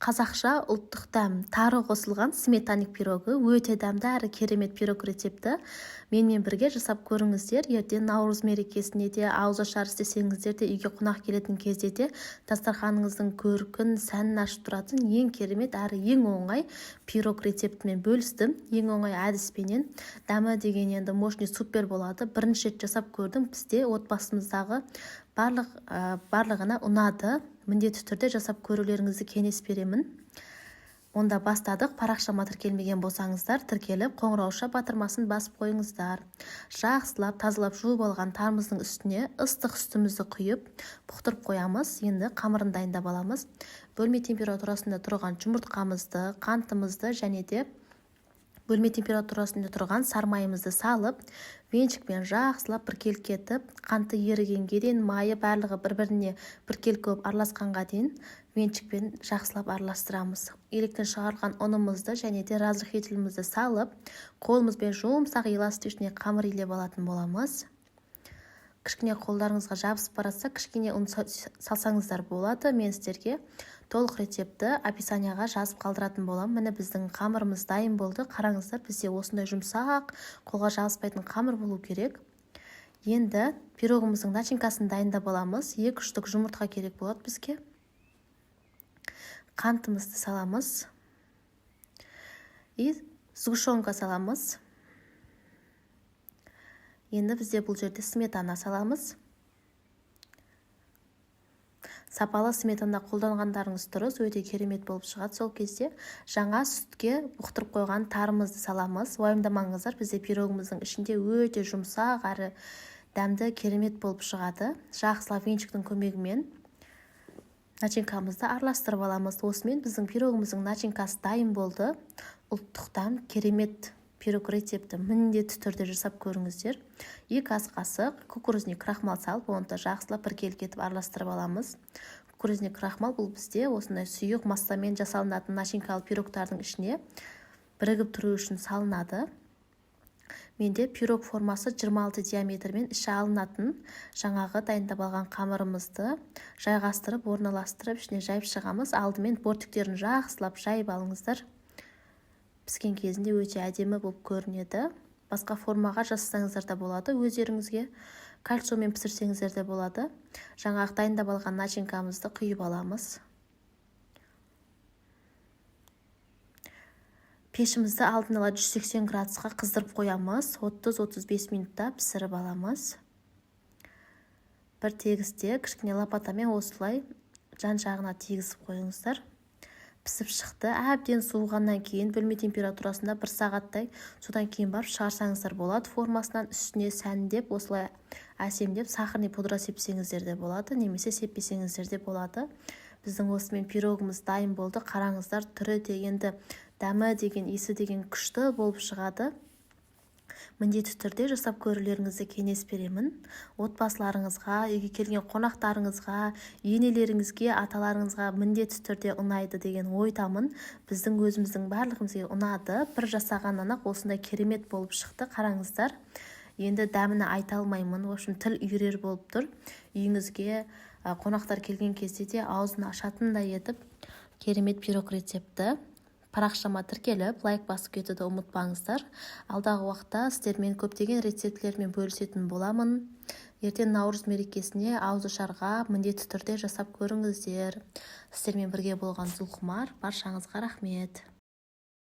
Қазақша ұлттық дәм, тары қосылған сметанник пирогы. Өте дәмді әрі керемет пирог рецепті. Менімен бірге жасап көріңіздер. Ертең Наурыз мерекесіне де, ауызашар істесеңіздер де, үйге қонақ келетін кезде де дастарханыңыздың көркін, сәнін ашып тұратын ең керемет әрі ең оңай пирог рецептімен бөлістім. Ең оңай әдіспенен. Дәмі деген енді мощный, супер болады. Бірінші рет жасап көрдім. Бізде отбасымыздағы барлығына ұнады. Міндетті түрде жасап көрулеріңізді кеңес беремін. Онда бастадық. Парақшама тіркелмеген болсаңыздар, тіркеліп, қоңырауша батырмасын басып қойыңыздар. Жақсылап тазалап жуып алған тарымыздың үстіне ыстық сүтімізді құйып, бұқтырып қоямыз. Енді қамырын дайындап аламыз. Бөлме температурасында тұрған жұмыртқамызды, қантымызды және де бөлме температурасында тұрған сармайымызды салып, венчикпен жақсылап біркелкі етіп, қанты ерігенге дейін, майы, барлығы бір-біріне біркелкі болып араласқанға дейін венчикпен жақсылап араластырамыз. Електен шығарылған ұнымызды және де разрыхлителімізді салып, қолымызбен жұмсақ, эластичный қамыр илеп алатын боламыз. Кішкене қолдарыңызға жабысып баратса, кішкене ұн салсаңыздар болады. Мен сіздерге толық рецептті описанияға жазып қалдыратын боламын. Міне, біздің қамырымыз дайын болды. Қараңыздар, бізде осындай жұмсақ, қолға жабыспайтын қамыр болу керек. Енді пирогымыздың начинкасын дайындап аламыз. 2 штук жұмыртқа керек болады бізге. Қантымызды саламыз и сгущенка саламыз. Енді бізде бұл жерде сметана саламыз. Сапалы сметана қолданғандарыңыз дұрыс, өте керемет болып шығады сол кезде. Жаңа сүтке бұқтырып қойған тарымызды саламыз. Уайымдамаңыздар, бізде пирогымыздың ішінде өте жұмсақ әрі дәмді, керемет болып шығады. Жақсылап венчиктің көмегімен начинкамызды араластырып аламыз. Осымен біздің пирогымыздың начинкасы дайын болды. Ұлттық дәм, керемет пирог рецепті міндетті түрде жасап көріңіздер. 2 ас қасық кукурузный крахмал салып, оны да жақсылап біркелкі етіп араластырып аламыз. Кукурузный крахмал бұл бізде осындай сұйық массамен жасалынатын начинкалы пирогтардың ішіне бірігіп тұру үшін салынады. Менде пирог формасы 26 диаметрмен іші алынатын. Жаңағы дайындап алған қамырымызды жайғастырып, орналастырып, ішіне жайып шығамыз. Алдымен бортиктерін жақсылап жайып алыңыздар. Піскен кезінде өте әдемі болып көрінеді. Басқа формаға жасасаңыздар да болады, өздеріңізге кольцомен пісірсеңіздер де болады. Жаңағы дайындап алған начинкамызды құйып аламыз. Пешімізді алдын ала 180 градусқа қыздырып қоямыз. 30-35 минутта пісіріп аламыз. Бір тегісте кішкене лопатамен осылай жан-жағына тигізіп қойыңыздар. Пісіп шықты. Әбден суығаннан кейін, бөлме температурасында бір сағаттай, содан кейін барып шығарсаңыздар болады формасынан. Үстіне сәндеп, осылай әсемдеп сахарный пудра сепсеңіздер де болады, немесе сеппесеңіздер де болады. Біздің осымен пирогымыз дайын болды. Қараңыздар, түрі де, енді дәмі деген, иісі деген күшті болып шығады. Міндетті түрде жасап көрулеріңізді кеңес беремін. Отбасыларыңызға, үйге келген қонақтарыңызға, енелеріңізге, аталарыңызға міндетті түрде ұнайды деген ойдамын. Біздің өзіміздің барлығымызға ұнады. Бір жасағаннан-ақ осындай керемет болып шықты. Қараңыздар. Енді дәміні айта алмаймын. В общем, тіл үйірер болып тұр. Үйіңізге қонақтар келген кезде де аузын ашатындай етіп керемет пирог рецепті. Парақшама тіркеліп, лайк басып кетуді ұмытпаңыздар. Алдағы уақытта сіздермен көптеген рецептілермен бөлісетін боламын. Ертең Наурыз мерекесіне ауызашарға міндетті түрде жасап көріңіздер. Сіздермен бірге болған Зұлқұмар. Баршаңызға рахмет.